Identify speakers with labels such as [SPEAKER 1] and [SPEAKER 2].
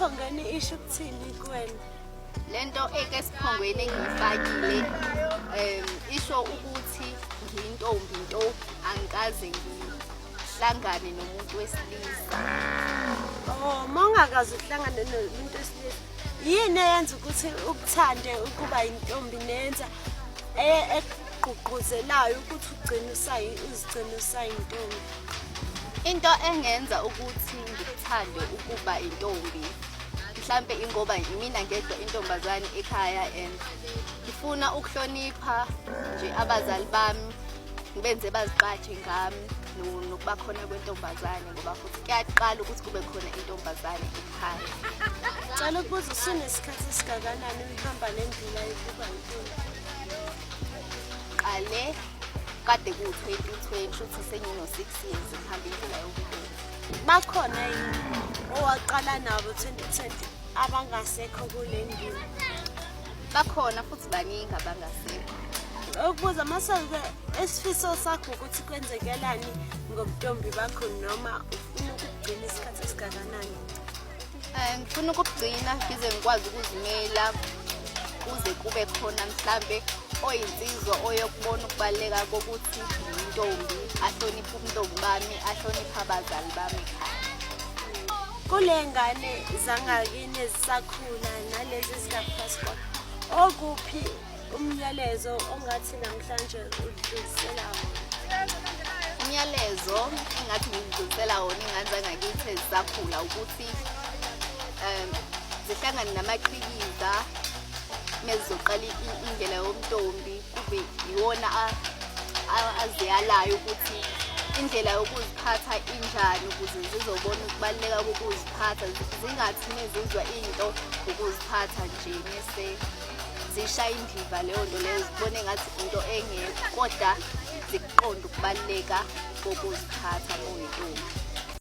[SPEAKER 1] Esiphongweni isho ukuthini kuwena?
[SPEAKER 2] Lento ekesiphongweni engiyifakile isho ukuthi ngiyintombi nto, angikaze ngihlangane nomuntu wesilisa.
[SPEAKER 1] Oh, uma ungakaze uhlangane nomuntu wesilisa, yini eyenza ukuthi ukuthande ukuba intombi nenza ekugqugquzelayo ukuthi ugcine uzigcine usayintombi?
[SPEAKER 2] Into engenza ukuthi ngikuthande ukuba intombi mhlampe ingoba imina ngedwa intombazane ekhaya and ngifuna ukuhlonipha nje abazali bami, ngibenze baziqaje ngami nokuba khona kwentombazane, ngoba futhi kuyaqala ukuthi kube khona intombazane ekhaya.
[SPEAKER 1] Cela ukubuza, usunesikhathi esingakanani uyihamba le ndlela yokuba intombi?
[SPEAKER 2] Qale kade ku-2020, shuthi sengino-6 years ngihamba indlela yobuntombi.
[SPEAKER 1] Bakhona yini owaqala nabo 2020 abangasekho kule ndima?
[SPEAKER 2] Bakhona futhi, baningi abangasekho.
[SPEAKER 1] Ukubuza mase-ke, isifiso sakho ukuthi kwenzekelani ngobuntombi bakho, noma ufuna ukugcina isikhathi esingakanani?
[SPEAKER 2] Ngifuna ukubugcina ngize ngikwazi ukuzimela, kuze kube khona mhlambe oyinsizwa oyokubona ukubaluleka kokuthi ngiyintombi, ahloniphe ubuntombi bami, ahloniphe abazali bami ekhaya.
[SPEAKER 1] Kule ngane zangakini ezisakhula nalezi ezingaphansi kwakho, okuphi umyalezo ongathi namhlanje udlulisela wona?
[SPEAKER 2] Umyalezo engathi ngidlulisela wona ingane zangakithi ezisakhula ukuthi zihlangane namaqhikiza mezizoqala indlela yobuntombi, kube iwona aziyalayo ukuthi indlela yokuziphatha injani, ukuze zizobona ukubaluleka kokuziphatha, zingathi mezizwa into ukuziphatha nje mese zishaya indiva leyo nto leyo, zibone ngathi into engekho, kodwa zikuqonde ukubaluleka kokuziphatha muyintombi.